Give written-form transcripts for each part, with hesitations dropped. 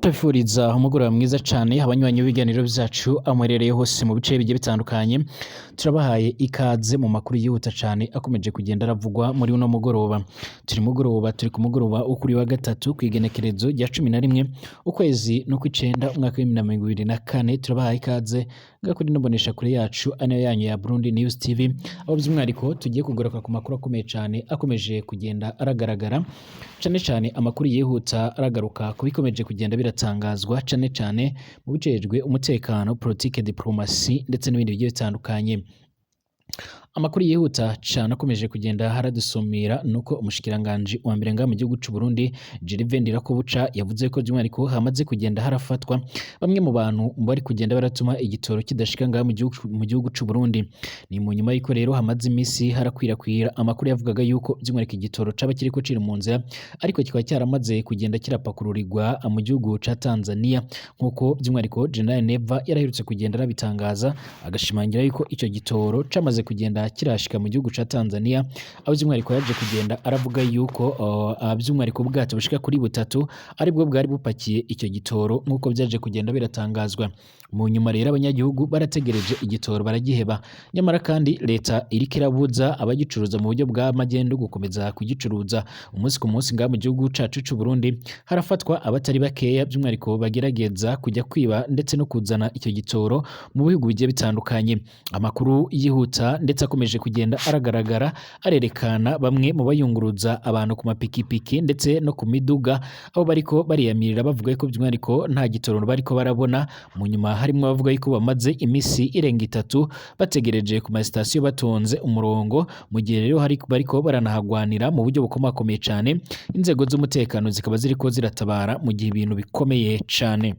Tubifuriza umugoroba mwiza cane abanywanyi b'ibiganiro vyacu aho muherereye hose mu bice bigiye bitandukanye. Turabahaye ikaze mu makuru yihuta cane akomeje kugenda aravugwa muri uno mugoroba. Turi mugoroba, turi ku mugoroba wo kuri wa gatatu kw'igenekerezo rya 11 ukwezi no kw'icenda umwaka w'2024. Turabahaye ikaze ngakuri no kure yacu ariyo yanyu ya Burundi News TV, aho by'umwihariko tugiye kugaruka ku makuru akomeye cane akomeje kugenda aragaragara, cane cane amakuru yihuta aragaruka ku bikomeje kugenda biratangazwa cane cane mu bijejwe umutekano, politike, diplomasi ndetse n'ibindi bigiye bitandukanye. Amakuru yihuta cane akomeje kugenda haradusumira nuko umushikiranganji wa mbere ngaha mu gihugu c'u Burundi Gervais Ndirakobuca yavuze ko by'umwihariko hamaze kugenda harafatwa bamwe mu bantu bari kugenda baratuma igitoro kidashika ngaha mu gihugu c'u Burundi. Ni mu nyuma y'uko rero hamaze imisi harakwirakwira amakuru yavugaga yuko by'umwihariko igitoro caba kiriko kiri mu nzira, ariko kikaba cyaramaze kugenda kirapakururirwa mu gihugu ca Tanzania, nkuko by'umwihariko General Neva yaraherutse kugenda arabitangaza, agashimangira yuko ico gitoro camaze kugenda kirashika mu gihugu ca Tanzania, aho by'umwihariko yaje kugenda aravuga yuko by'umwihariko ubwato bushika kuri butatu aribwo bwari bupakiye icyo gitoro, nk'uko byaje kugenda biratangazwa. Mu nyuma rero abanyagihugu barategereje igitoro baragiheba, nyamara kandi leta iriko irabuza abagicuruza mu buryo bwa magendu gukomeza kugicuruza. Umunsi ku munsi ngaha mu gihugu cacu c'u Burundi harafatwa abatari bakeya by'umwihariko bagerageza kujya kwiba ndetse no kuzana icyo gitoro mu bihugu bigiye bitandukanye. Amakuru yihuta ndetse akomeje kugenda aragaragara arerekana bamwe mu bayunguruza abantu ku mapikipiki ndetse no ku miduga, aho bariko bariyamirira bavuga ko by'umwihariko nta gitoro bariko barabona. Mu nyuma harimo abavuga yuko bamaze imisi irenga 3 bategereje ku masitasiyo batonze umurongo, mu gihe rero hari bariko baranahagwanira mu buryo bukomakomeye cane. Inzego z'umutekano zikaba ziriko ziratabara mu gihe ibintu bikomeye cane.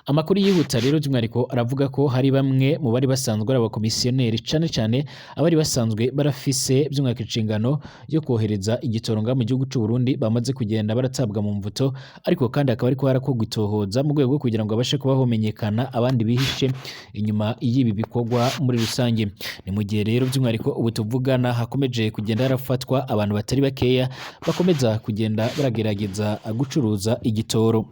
Amakuru yihuta rero by'umwihariko aravuga ko hari bamwe mu bari basanzwe ari abakomisiyoneri, cane cane abari basanzwe barafise by'umwihariko inshingano yo kohereza igitoro ngaha mu gihugu c'u Burundi, bamaze kugenda baratabwa mu mvuto, ariko kandi akaba ariko harakorwa itohoza mu rwego rwo kugira ngo babashe kuba homenyekana abandi bihishe inyuma y'ibi bikorwa muri rusange. Ni mu gihe rero by'umwihariko ubu tuvugana hakomeje kugenda harafatwa abantu batari bakeya bakomeza kugenda baragerageza gucuruza igitoro.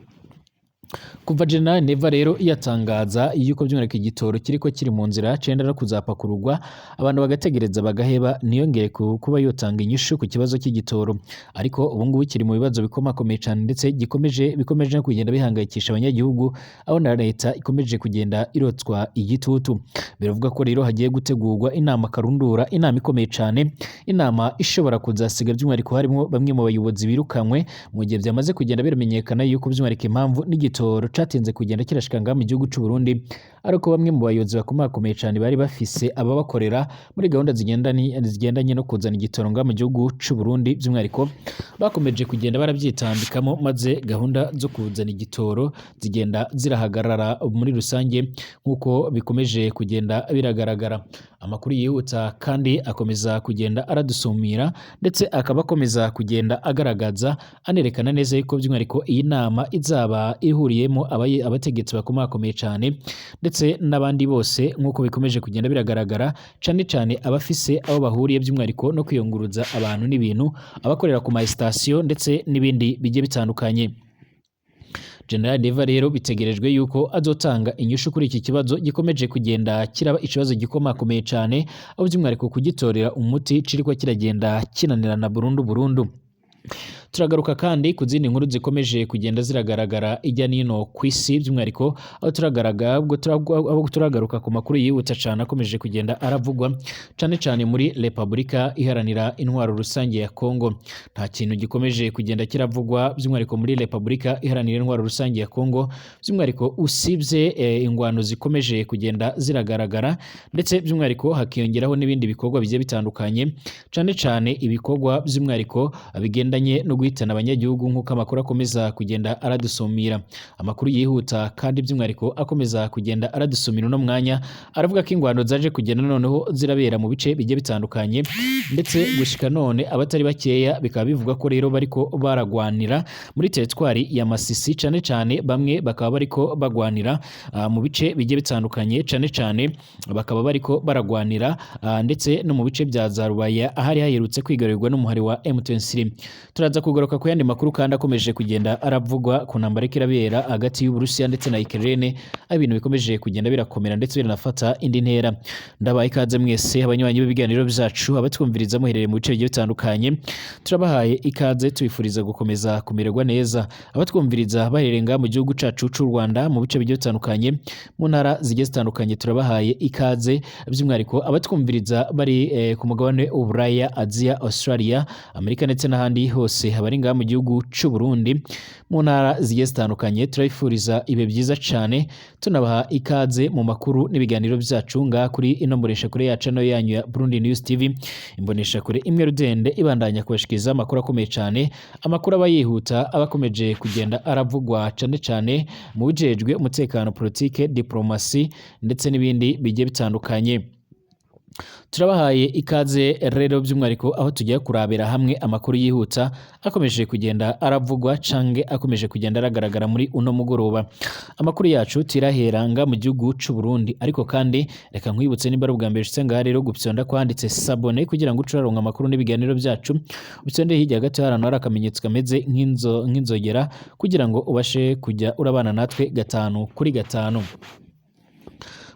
Kuva General Neva rero yatangaza yuko by'umwihariko igitoro kiriko kiri mu nzira cenda no kuzapakururwa, abantu bagategereza bagaheba, ntiyongere kuba yotanga inyishu ku kibazo cy'igitoro. Ariko ubu ngubu kiri mu bibazo bikomakomeye cane ndetse bikomeje no kugenda bihangayikisha abanyagihugu, aho na leta ikomeje kugenda irotswa igitutu. Biravuga ko rero hagiye gutegurwa inama karundura, inama ikomeye cane, inama ishobora kuzasiga by'umwihariko harimo bamwe mu bayobozi birukanywe, mu gihe byamaze kugenda biramenyekana yuko by'umwihariko impamvu n'igitoro catinze kugenda kirashika ngaha mu gihugu c'u Burundi ariko bamwe mu bayobozi bakomakomeye cane bari bafise ababakorera muri gahunda zigendanye no kuzana igitoro ngaha mu gihugu c'u Burundi, by'umwihariko bakomeje kugenda baravyitambikamo, maze gahunda zo kuzana igitoro zigenda zirahagarara muri rusange, nk'uko bikomeje kugenda biragaragara. Amakuru yihuta kandi akomeza kugenda aradusumira ndetse akaba akomeza kugenda agaragaza anerekana neza yuko by'umwihariko iyi nama izaba ihuriyemo abategetsi bakomakomeye cane ndetse n'abandi bose, nk'uko bikomeje kugenda biragaragara, cane cane abafise aho bahuriye by'umwihariko no kwiyunguruza abantu n'ibintu, abakorera ku ma sitasiyo ndetse n'ibindi bigiye bitandukanye. General Neva rero bitegerejwe yuko azotanga inyishu kuri iki kibazo gikomeje kugenda kiraba ikibazo gikomakomeye cane, aho by'umwihariko kugitorera umuti ciriko kiragenda kinanirana burundu burundu. Turagaruka kandi ku zindi nkuru zikomeje kugenda ziragaragara ijya nino ku isi, by'umwihariko aho turagaragara aho turagaruka ku makuru yihuta cane akomeje kugenda aravugwa cane cane muri Repubulika Iharanira Intwaro Rusange ya Kongo. Nta kintu gikomeje kugenda kiravugwa by'umwihariko muri Repubulika Iharanira Intwaro Rusange ya Kongo, by'umwihariko usibye ingwano zikomeje kugenda ziragaragara, ndetse by'umwihariko hakiyongeraho n'ibindi bikorwa bigiye bitandukanye, cane cane ibikorwa by'umwihariko bigendanye no guhitana abanyagihugu, nk'uko amakuru akomeza kugenda aradusumira. Amakuru yihuta kandi by'umwihariko akomeza kugenda aradusumira uno mwanya aravuga ko ingwano zaje kugenda noneho zirabera mu bice bigiye bitandukanye, ndetse gushika none abatari bakeya bikaba bivugwa ko rero bariko baragwanira muri teritwari ya Masisi, cane cane bamwe bakaba bariko bagwanira mu bice bigiye bitandukanye, cane cane bakaba bariko baragwanira ndetse no mu bice bya za Rubaya ahari haherutse kwigarurirwa n'umuhari wa M23. Turaza kugaruka kugaruka ku yandi makuru kandi akomeje kugenda aravugwa ku ntambara iriko irabera hagati y'Uburusiya ndetse na Ukraine, aho ibintu bikomeje kugenda birakomera ndetse biranafata indi ntera. Ndabaha ikaze mwese abanywanyi b'ibiganiro byacu, abatwumviriza muherereye mu bice bigiye bitandukanye, turabahaye ikaze tubifuriza gukomeza kumererwa neza. Abatwumviriza baherereye ngaha mu gihugu cacu c'u Rwanda mu bice bigiye bitandukanye, mu ntara zigiye zitandukanye, turabahaye ikaze. By'umwihariko abatwumviriza bari ku mugabane w'Uburaya, Aziya, Australia, Amerika ndetse n'ahandi hose, abari ngaha mu gihugu c'u Burundi mu ntara zigiye zitandukanye, turabifuriza ibihe byiza cane, tunabaha ikaze mu makuru n'ibiganiro byacu ngaha kuri ino mboneshakure yacu nayo yanyu ya Burundi News TV, imboneshakure imwe rudende ibandanya kubashikiriza amakuru akomeye cane, amakuru aba yihuta, aba akomeje kugenda aravugwa cane cane mu bijejwe umutekano, politike, diplomasi ndetse n'ibindi bigiye bitandukanye. Turabahaye ikaze rero by'umwihariko aho tugiye kurabira hamwe amakuru yihuta akomeje kugenda aravugwa canke akomeje kugenda aragaragara muri uno mugoroba. Amakuru yacu tiraheranga mu gihugu c'u Burundi, ariko kandi reka nkwibutse nimba ari ubwa mbere ushitse ngaha rero gupyonda kwanditse s'abonner kugira ngo uce uraronka amakuru n'ibiganiro byacu, upyonde hirya gato hari ahantu hari akamenyetso kameze nk'inzogera kugira ngo ubashe kujya urabana natwe gatanu kuri gatanu.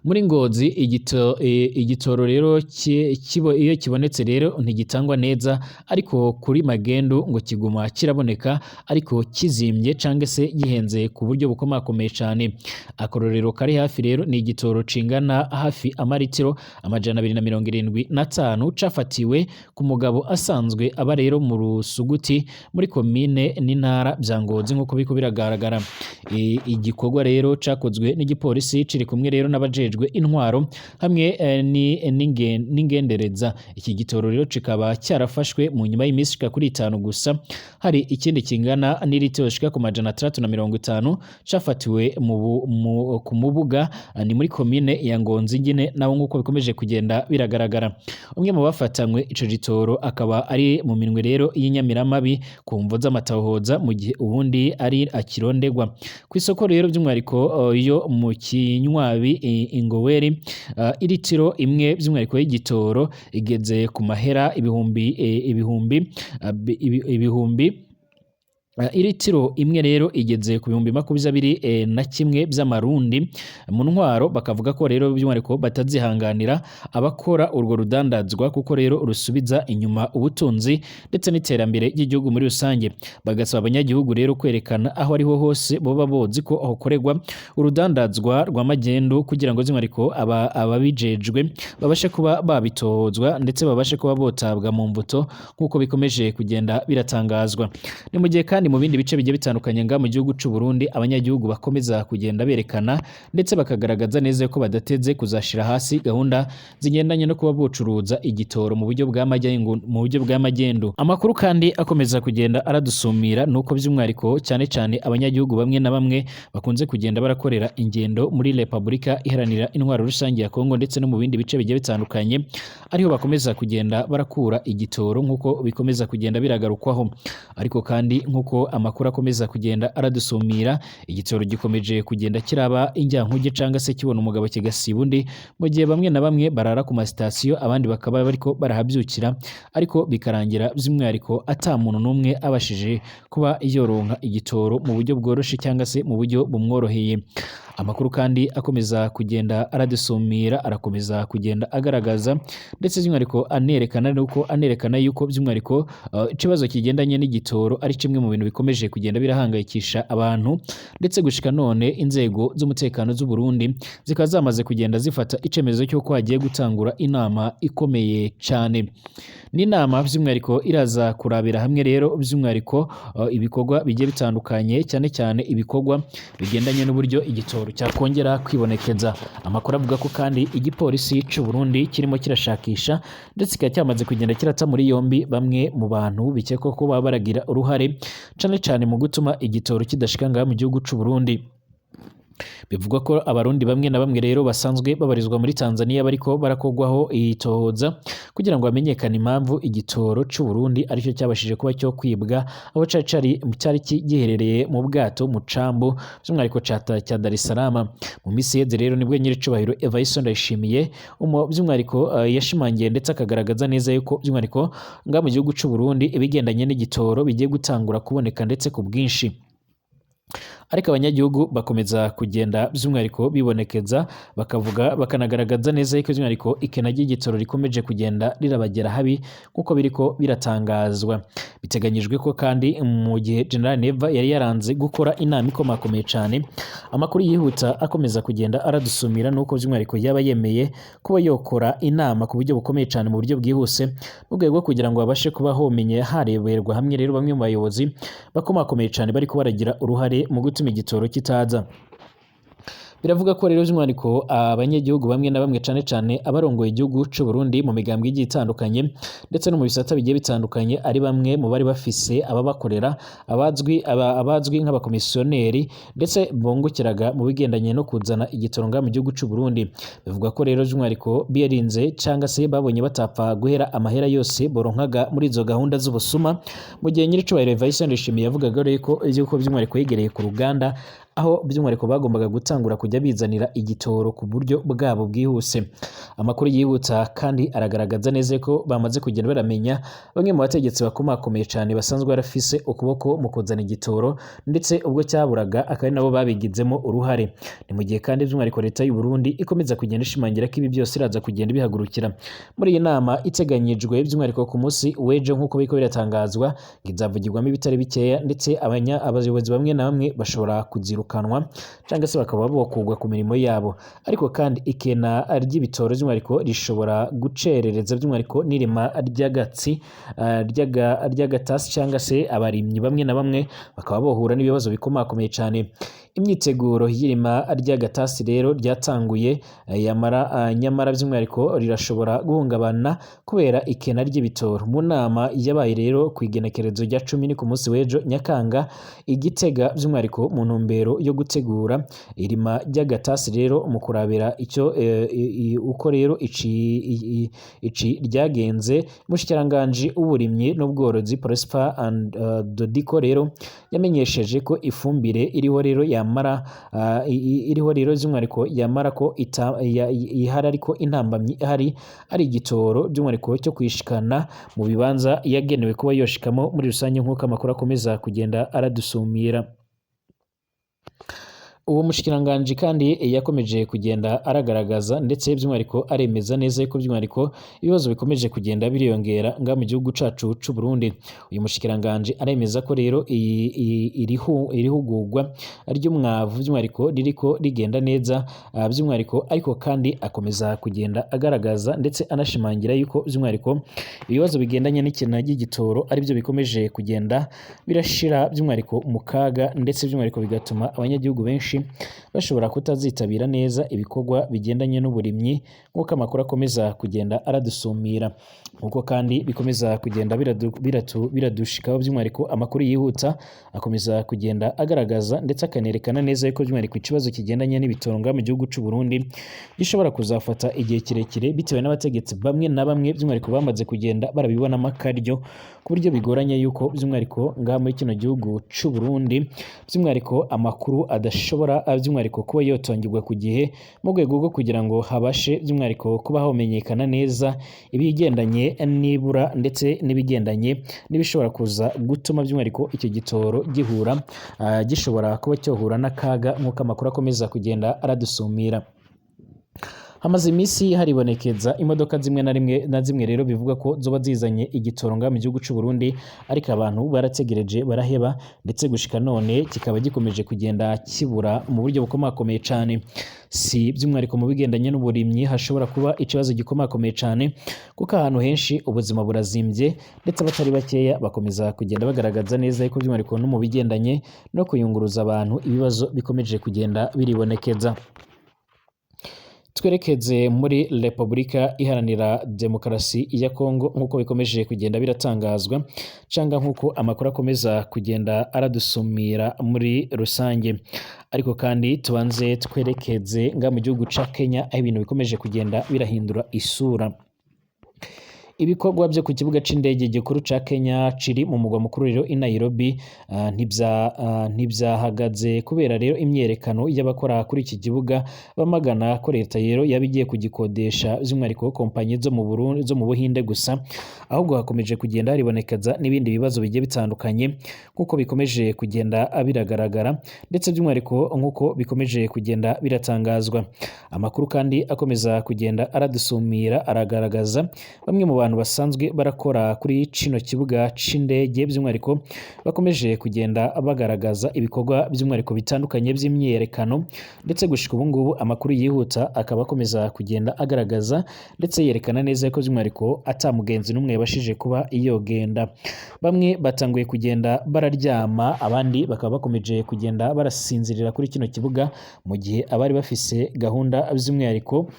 Muri Ngozi igitoro rero iyo kibonetse rero ntigitangwa neza, ariko kuri magendu ngo kiguma kiraboneka ariko kizimbye canke se gihenze ku buryo bukomakomeye cane. Akororero kari hafi rero ni igitoro cingana hafi amaritiro 275 cafatiwe ku mugabo asanzwe aba rero mu Rusuguti muri komine n'intara bya Ngozi nk'uko biriko biragaragara. Igikorwa rero cakozwe n'igipolisi ciri kumwe rero n'abajejwe intwaro hamwe n'ingendereza. Iki gitoro rero kikaba cyarafashwe mu nyuma y'iminsi ishika kuri 5 gusa, hari ikindi kingana n'iritiro shika ku 650 cafatiwe ku Mubuga, ni muri komine ya Ngozi nyine naho nk'uko bikomeje kugenda biragaragara. Umwe mu bafatanywe ico gitoro akaba ari mu minwe rero y'inyamiramabi ku mvo z'amatahoza, mu gihe uwundi ari akirondegwa ku isoko rero by'umwihariko yo mu Kinywabi Ingoweri. Iritiro imwe by'umwihariko y'igitoro igeze ku mahera ibihumbi iritiro imwe rero igeze ku 21,000 by'amarundi. Mu ntwaro bakavuga ko rero by'umwihariko batazihanganira abakora urwo rudandazwa, kuko rero rusubiza inyuma ubutunzi ndetse n'iterambere ry'igihugu muri rusange. Bagasaba abanyagihugu rero kwerekana aho ariho hose boba bozi ko hakorerwa urudandazwa rwa magendu, kugira ngo by'umwihariko ababijejwe babashe kuba babitozwa ndetse babashe kuba botabwa mu mbuto nk'uko bikomeje kugenda biratangazwa. Ni mu gihe kandi mu bindi bice bigiye bitandukanye nga mu gihugu c'u Burundi abanyagihugu bakomeza kugenda berekana ndetse bakagaragaza neza ko badateze kuzashira hasi gahunda zigendanye no kuba bocuruza igitoro mu buryo bwa magendu, mu buryo bwa magendu. Amakuru kandi akomeza kugenda aradusumira nuko by'umwihariko cyane cyane abanyagihugu bamwe na bamwe bakunze kugenda barakorera ingendo muri Repubulika Iharanira Intwaro Rusange ya Kongo ndetse no mu bindi bice bigiye bitandukanye, ariho bakomeza kugenda barakura igitoro nk'uko bikomeza kugenda biragarukwaho. Ariko kandi nk'uko amakuru akomeza kugenda aradusumira, igitoro gikomeje kugenda kiraba injyankuge canga se kibona umugabo kigasiba undi, mu gihe bamwe na bamwe barara ku masitasiyo abandi bakaba bariko barahabyukira, ariko bikarangira by'umwihariko ata muntu n'umwe abashije kuba yoronka igitoro mu buryo bworoshe cyangwa se mu buryo bumworoheye. Amakuru kandi akomeza kugenda aradusumira arakomeza kugenda agaragaza ndetse by'umwihariko anerekana nuko anerekana yuko by'umwihariko ikibazo kigendanye n'igitoro ari kimwe mu bintu bikomeje kugenda birahangayikisha abantu, ndetse gushika none inzego z'umutekano z'u Burundi zikaba zamaze kugenda zifata icemezo cy'uko hagiye gutangura inama ikomeye cyane. Ni inama by'umwihariko iraza kurabira hamwe rero by'umwihariko ibikorwa bigiye bitandukanye, cyane cyane ibikorwa bigendanye n'uburyo igitoro cyakongera kwibonekeza. Amakuru avuga ko kandi igipolisi c'u Burundi kirimo kirashakisha ndetse kikaba cyamaze kugenda kirata muri yombi bamwe mu bantu bikekwa ko baba baragira uruhare cane cane mu gutuma igitoro kidashika ngaha mu gihugu c'u Burundi. Bivugwa ko abarundi bamwe na bamwe rero basanzwe babarizwa muri Tanzania bariko barakogwaho itohoza kugira ngo hamenyekane impamvu igitoro c'u Burundi aricyo cyabashije kuba cyo kwibwa, aho cari cari giherereye mu bwato mu cambu by'umwihariko ca Dar es Salaam. Mu misi iheze rero nibwo nyiricubahiro Evariste Ndayishimiye by'umwihariko yashimangiye ndetse akagaragaza neza yuko by'umwihariko nga mu gihugu c'u Burundi ibigendanye n'igitoro bigiye gutangura kuboneka ndetse ku bwinshi. Ariko abanyagihugu bakomeza kugenda by'umwihariko bibonekeza, bakavuga bakanagaragaza neza yuko by'umwihariko ikena ry'igitoro rikomeje kugenda rirabagera habi nk'uko biriko biratangazwa. Biteganyijwe ko kandi mu gihe General Neva yari yaranze gukora inama ikomakomeye cane, amakuru yihuta akomeza kugenda aradusumira nuko by'umwihariko yaba yemeye kuba yokora inama ku buryo bukomeye cane mu buryo bwihuse, mu rwego rwo kugira ngo babashe kuba homenye hareberwa hamwe rero bamwe mu bayobozi bakomakomeye cane bariko baragira uruhare mu gutuma igitoro kitaza. Biravuga ko rero by'umwihariko abanyagihugu bamwe na bamwe cane cane abarongoye igihugu c'u Burundi mu migambwe igiye itandukanye ndetse no mu bisata bigiye bitandukanye ari bamwe mu bari bafise ababakorera abazwi nk'abakomisiyoneri ndetse bungukiraga mu bigendanye no kuzana igitoro ngaha mu gihugu c'u Burundi. Bivuga ko rero by'umwihariko birinze canga se babonye batapfa guhera amahera yose boronkaga muri izo gahunda z'ubusuma, mu gihe nyiricubahiro Evariste Ndayishimiye yavugaga rero ko yuko by'umwihariko yegereye ku ruganda aho by'umwihariko bagombaga gutangura kujya bizanira igitoro ku buryo bwabo bwihuse. Amakuru yihuta kandi aragaragaza neza ko bamaze kugenda baramenya bamwe mu bategetsi bakomakomeye cane basanzwe barafise ukuboko mu kuzana igitoro, ndetse ubwo cyaburaga akaba ari nabo babigizemo uruhare. Ni mu gihe kandi by'umwihariko leta y'u Burundi ikomeza kugenda ishimangira ko ibi byose iraza kugenda ibihagurukira. Muri iyi nama iteganyijwe by'umwihariko ku munsi w'ejo nk'uko biriko biratangazwa, ngo izavugirwamo ibitari bikeya ndetse abayobozi bamwe na bamwe bashobora kuzirukanwa cyangwa se bakaba bokugwa ku mirimo yabo. Ariko kandi ikena ry'ibitoro by'umwihariko rishobora gucerereza by'umwihariko n'irima ry'agatsi ry'agatasi cyangwa se abarimyi bamwe na bamwe bakaba bohura n'ibibazo bikomakomeye cane. Imyiteguro y'irima ry'agatasi rero ryatanguye nyamara by'umwihariko rirashobora guhungabana kubera ikena ry'ibitoro. Mu nama yabaye rero ku igenekerezo rya 10 ni ku munsi w'ejo Nyakanga i Gitega by'umwihariko mu ntumbero yo gutegura irima ry'agatasi rero mu kurabira icyo uko rero ici ryagenze, umushikiranganji w'uburimyi n'ubworozi Prosper and Dodiko rero yamenyesheje ko ifumbire iriho rero yamara iriho rero by'umwihariko yamara ko ihari, ariko intambamyi ihari ari igitoro by'umwihariko cyo kwishikana mu bibanza yagenewe kuba yoshikamo muri rusange nk'uko amakuru akomeza kugenda aradusumira. Uwo mushikiranganji kandi yakomeje kugenda aragaragaza ndetse by'umwihariko aremeza neza yuko by'umwihariko ibibazo bikomeje kugenda biriyongera nga mu gihugu cacu c'u Burundi. Uyu mushikiranganji aremeza ko rero irihugurwa ry'umwavu by'umwihariko ririko rigenda neza by'umwihariko, ariko kandi akomeza kugenda agaragaza ndetse anashimangira yuko by'umwihariko ibibazo bigendanye n'ikena ry'igitoro aribyo bikomeje kugenda birashira by'umwihariko mu kaga, ndetse by'umwihariko bigatuma abanyagihugu benshi bashobora kutazitabira neza ibikorwa bigendanye n'uburimyi nk'uko amakuru akomeza kugenda aradusumira. Nk'uko kandi bikomeza kugenda biradushikaho by'umwihariko amakuru yihuta akomeza kugenda agaragaza ndetse akanerekana neza yuko by'umwihariko ikibazo kigendanye n'ibitoro ngaha mu gihugu c'u Burundi gishobora kuzafata igihe kirekire bitewe n'abategetsi bamwe na bamwe by'umwihariko bamaze kugenda barabibonamo akaryo ku buryo bigoranye yuko by'umwihariko ngaha muri kino gihugu c'u Burundi by'umwihariko amakuru adashobora by'umwihariko kuba yotangirwa ku gihe mu rwego rwo kugira ngo habashe by'umwihariko kuba hamenyekana neza ibigendanye n'ibura ndetse n'ibigendanye n'ibishobora kuza gutuma by'umwihariko icyo gitoro gihura gishobora kuba cyohura n'akaga nk'uko amakuru akomeza kugenda aradusumira. Hamaze iminsi haribonekeza imodoka zimwe na rimwe na zimwe rero bivuga ko zoba zizanye igitoro ngaha mu gihugu c'u Burundi, ariko abantu barategereje baraheba, ndetse gushika none kikaba gikomeje kugenda kibura mu buryo bukomakomeye cane. Si by'umwihariko mu bigendanye n'uburimyi hashobora kuba ikibazo gikomakomeye cane, kuko ahantu henshi ubuzima burazimbye ndetse abatari bakeya bakomeza kugenda bagaragaza neza yuko by'umwihariko no mu bigendanye no kuyunguruza abantu ibibazo bikomeje kugenda biribonekeza. Twerekeze muri Repubulika Iharanira Demokarasi ya Kongo nk'uko bikomeje kugenda biratangazwa cyangwa nk'uko amakuru akomeza kugenda aradusumira muri rusange. Ariko kandi tubanze twerekeze nga mu gihugu ca Kenya, aho ibintu bikomeje kugenda birahindura isura. Ibikorwa byo ku kibuga c'indege gikuru ca Kenya ciri mu mugwa mukuru rero i Nairobi ntivyahagaze kubera rero imyerekano y'abakora kuri iki kibuga bamagana ko leta rero yaba igiye kugikodesha, by'umwihariko kompanyi zo mu Burundi, zo mu Buhinde gusa. Ahubwo hakomeje kugenda haribonekeza n'ibindi bibazo bigiye bitandukanye, nk'uko bikomeje kugenda biragaragara, ndetse by'umwihariko nk'uko bikomeje kugenda biratangazwa. Amakuru kandi akomeza kugenda aradusumira aragaragaza bamwe mu bantu basanzwe barakora kuri kino kibuga c'indege, by'umwihariko bakomeje kugenda bagaragaza ibikorwa by'umwihariko bitandukanye by'imyiyerekano. Ndetse gushika ubu ngubu amakuru yihuta akaba akomeza kugenda agaragaza ndetse yerekana neza ko by'umwihariko ata mugenzi n'umwe yabashije kuba yogenda. Bamwe batanguye kugenda bararyama, abandi bakaba bakomeje kugenda barasinzirira kuri kino kibuga, mu gihe abari bafise gahunda by'umwihariko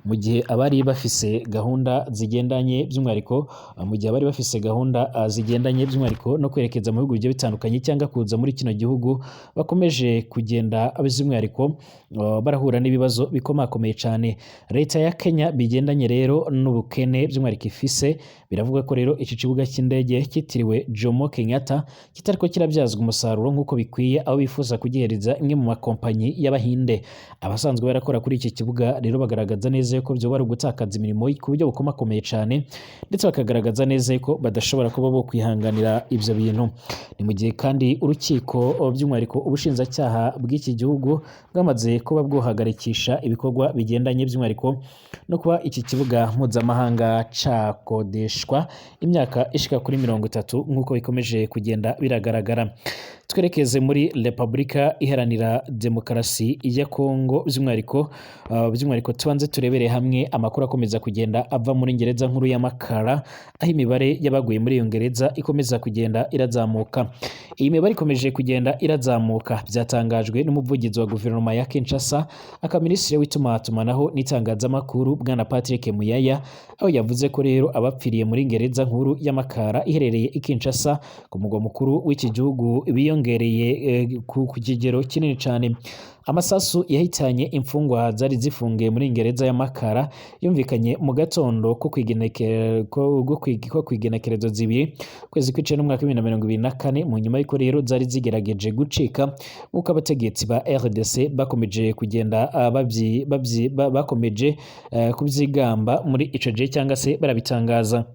mu gihe abari bafise gahunda zigendanye by'umwihariko mu gihe abari bafise gahunda zigendanye by'umwihariko no kwerekeza mu bihugu bigiye bitandukanye cyangwa kuza muri kino gihugu bakomeje kugenda by'umwihariko barahura n'ibibazo bikomakomeye cyane. Leta ya Kenya, bigendanye rero n'ubukene by'umwihariko ifise, biravuga ko rero iki kibuga cy'indege cyitiriwe Jomo Kenyatta kitariko kirabyazwa umusaruro nk'uko bikwiye, aho bifuza kugihereza imwe mu makompanyi y'Abahinde. Abasanzwe barakora kuri iki kibuga rero bagaragaza neza yuko byoba ari ugutakaza imirimo ku buryo bukomakomeye cyane, ndetse bakagaragaza neza yuko badashobora kuba bo kwihanganira ibyo bintu. Ni mu gihe kandi urukiko, by'umwihariko ubushinjacyaha bw'iki gihugu, bwamaze kuba bwohagarikisha ibikorwa bigendanye by'umwihariko no kuba iki kibuga mpuzamahanga cakodeshwa imyaka ishika kuri 30, nk'uko bikomeje kugenda biragaragara. Twerekeze muri Repubulika Iharanira Demokarasi ya Kongo, by'umwihariko tubanze turebere hamwe amakuru akomeza kugenda ava muri gereza nkuru ya Makala, aho imibare y'abaguye muri iyo gereza ikomeza kugenda irazamuka. Iyi mibare ikomeje kugenda irazamuka, byatangajwe n'umuvugizi wa guverinoma ya Kinshasa, akaba minisitiri w'itumatumanaho n'itangazamakuru, bwana Patrick Muyaya, aho yavuze ko rero abapfiriye muri gereza nkuru ya Makala iherereye i Kinshasa, ku mugwa mukuru w'iki gihugu, biyongereye ku kigero kinini cyane. Amasasu yahitanye imfungwa zari zifungiye muri gereza ya Makala yumvikanye mu gatondo ko kwigenekerezo 2 kwezi kw'icenda umwaka 2024, mu nyuma y'uko rero zari zigerageje gucika, nk'uko abategetsi ba RDC bakomeje kugenda bakomeje kubyigamba muri ico gihe cyangwa se barabitangaza.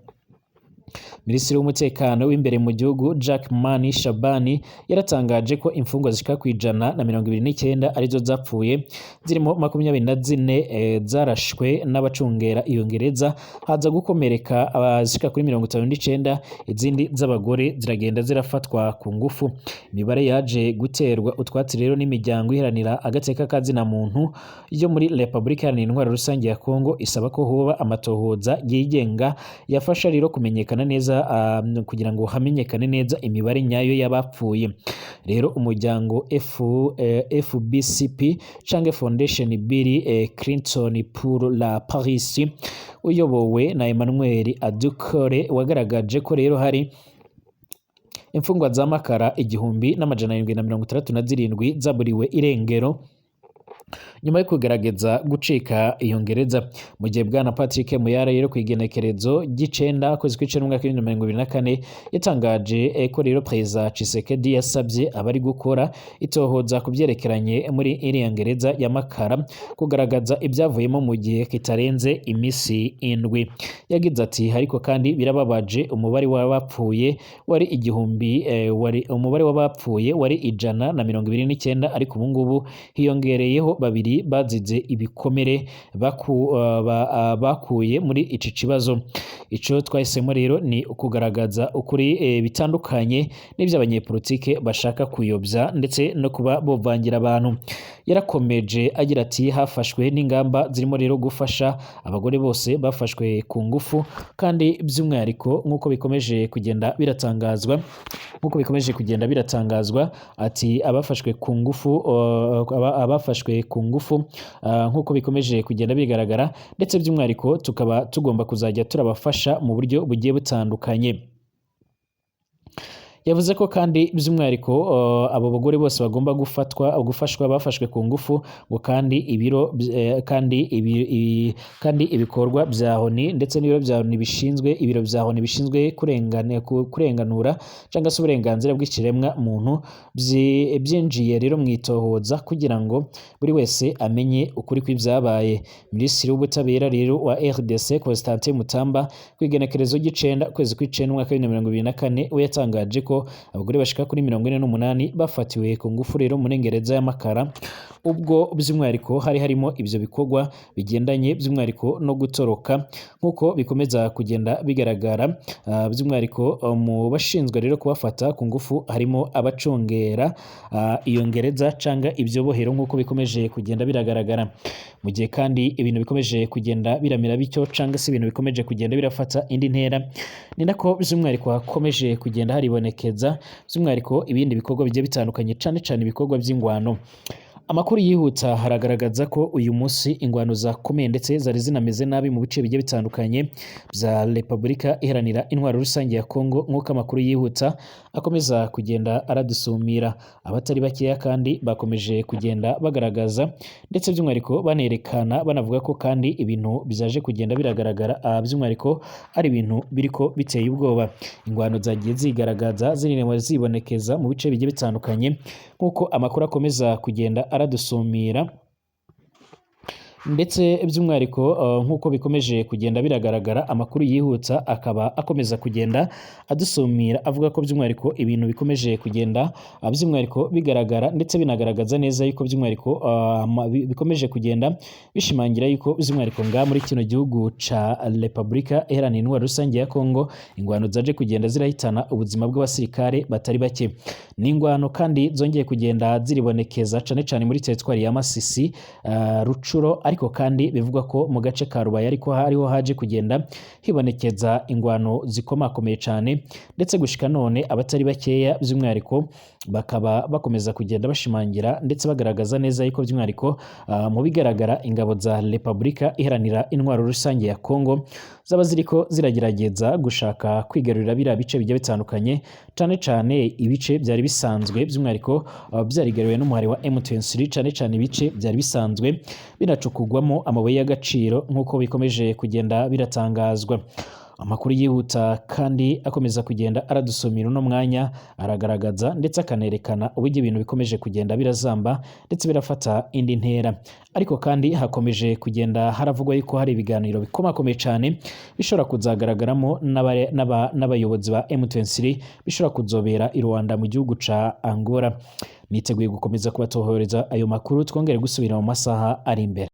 Minisitiri w'umutekano w'imbere mu gihugu, Jack Mani Shabani, yaratangaje ko imfungwa zishika ku 129 arizo zapfuye, zirimo 24 zarashwe n'abacungera iyo gereza, haza gukomereka abashika kuri 59, izindi z'abagore ziragenda zirafatwa ku ngufu. Imibare yaje guterwa utwatsi rero n'imiryango iharanira agateka kazina muntu yo muri Repubulika Iharanira Intwaro Rusange ya Kongo, isaba ko hoba amatohoza yigenga yafasha rero kumenyekana neza, kugira ngo hamenyekane neza imibare nyayo y'abapfuye. Rero umuryango FBCP canke Foundation Bill Clinton pour la Paix, uyobowe na Emmanuel Adukore, wagaragaje ko rero hari imfungwa za Makala 1767 zaburiwe irengero nyuma yo kugerageza gucika iyo gereza. Mu gihe bwana Patrick Muyaya rero ku igenekerezo ry'icenda kwezi kw'icenda umwaka 2024 yatangaje ko rero Perezida Tshisekedi yasabye abari gukora itohoza ku byerekeranye muri iriya gereza ya Makala kugaragaza ibyavuyemo mu gihe kitarenze imisi 7. Yagize ati: "Ariko kandi birababaje, umubare w'abapfuye wari igihumbi, wari umubare w'abapfuye wari 129, ariko ubu ngubu hiyongereyeho 2 bazize ibikomere bakuye muri iki kibazo. Ico twahisemo rero ni ukugaragaza ukuri bitandukanye n'iby'abanyepolitike bashaka kuyobya ndetse no kuba bovangira abantu." Yarakomeje agira ati: "Hafashwe n'ingamba zirimo rero gufasha abagore bose bafashwe ku ngufu, kandi by'umwihariko nk'uko bikomeje kugenda biratangazwa, nk'uko bikomeje kugenda biratangazwa ati abafashwe ku ngufu, abafashwe ku ngufu nk'uko bikomeje kugenda bigaragara, ndetse by'umwihariko tukaba tugomba kuzajya turabafasha mu buryo bugiye butandukanye." Yavuze ko kandi by'umwihariko abo bagore bose bagomba gufatwa gufashwa bafashwe ku ngufu, ngo kandi ibiro kandi kandi ibikorwa bya ONU ndetse n'ibiro bya ONU bishinzwe, ibiro bya ONU bishinzwe kurenganura cyangwa se uburenganzira bw'ikiremwa muntu byinjiye rero mu itohoza kugira ngo buri wese amenye ukuri kw'ibyabaye. Minisitiri w'ubutabera rero wa RDC, Constantin Mutamba, ku igenekerezo ry'icenda ukwezi kw'icenda umwaka wa 2024, we yatangaje ko abagore bashika kuri 48 bafatiwe ku ngufu rero muri gereza y'Amakara, ubwo by'umwihariko hari harimo ibyo bikorwa bigendanye by'umwihariko no gutoroka, nk'uko bikomeza kugenda bigaragara. By'umwihariko mu bashinzwe rero kubafata ku ngufu harimo abacungera iyo ngereza canga ibyo bohero, nk'uko bikomeje kugenda biragaragara. Mu gihe kandi ibintu bikomeje kugenda biramera bityo, canga se ibintu bikomeje kugenda birafata indi ntera, ni nako by'umwihariko hakomeje kugenda haribonekeza by'umwihariko ibindi bikorwa bigiye bitandukanye, cane cane ibikorwa by'ingwano. Amakuru yihuta haragaragaza ko uyu munsi ingwano zakomeye ndetse zari zinameze nabi mu bice bigiye bitandukanye bya Repubulika Iharanira Intwaro Rusange ya Kongo, nk'uko amakuru yihuta akomeza kugenda aradusumira. Abatari bakeya kandi bakomeje kugenda bagaragaza ndetse by'umwihariko banerekana, banavuga ko kandi ibintu byaje kugenda biragaragara by'umwihariko ari ibintu biriko biteye ubwoba. Ingwano zagiye zigaragaza zirinewe zibonekeza mu bice bigiye bitandukanye, nk'uko amakuru akomeza kugenda aradusumira, ndetse by'umwihariko nk'uko bikomeje kugenda biragaragara, amakuru yihuta akaba akomeza kugenda adusumira avuga ko by'umwihariko ibintu bikomeje kugenda by'umwihariko bigaragara, ndetse binagaragaza neza yuko by'umwihariko bikomeje kugenda bishimangira yuko by'umwihariko nga muri kino gihugu ca Repubulika Iharanira Intwaro Rusange ya Kongo ingwano zaje kugenda zirahitana ubuzima bw'abasirikare batari bake. Ni ingwano kandi zongeye kugenda ziribonekeza cane cane muri teritwari ya Masisi, Rucuro, ariko kandi bivugwa ko mu gace ka Rubaya ariko hariho haje kugenda hibonekeza ingwano zikomakomeye cane, ndetse gushika none abatari bakeya by'umwihariko bakaba bakomeza kugenda bashimangira ndetse bagaragaza neza yuko by'umwihariko mu bigaragara ingabo za Repubulika Iharanira Intwaro Rusange ya Kongo zaba ziriko ziragerageza gushaka kwigarurira biriya bice bigiye bitandukanye, cane cane ibice byari bisanzwe by'umwihariko byarigaruriwe n'umuhari wa M23, cane cane ibice byari bisanzwe binacukugwamo amabuye y'agaciro, nk'uko bikomeje kugenda biratangazwa. Amakuru yihuta kandi akomeza kugenda aradusomera uno mwanya aragaragaza ndetse akanerekana uburyo ibintu bikomeje kugenda birazamba ndetse birafata indi ntera. Ariko kandi hakomeje kugenda haravugwa yuko hari ibiganiro bikomakomeye cyane bishobora kuzagaragaramo n'abayobozi ba M23, bishobora kuzobera i Rwanda mu gihugu ca Angola. Niteguye gukomeza kubatohoreza ayo makuru, twongere gusubira mu masaha ari imbere.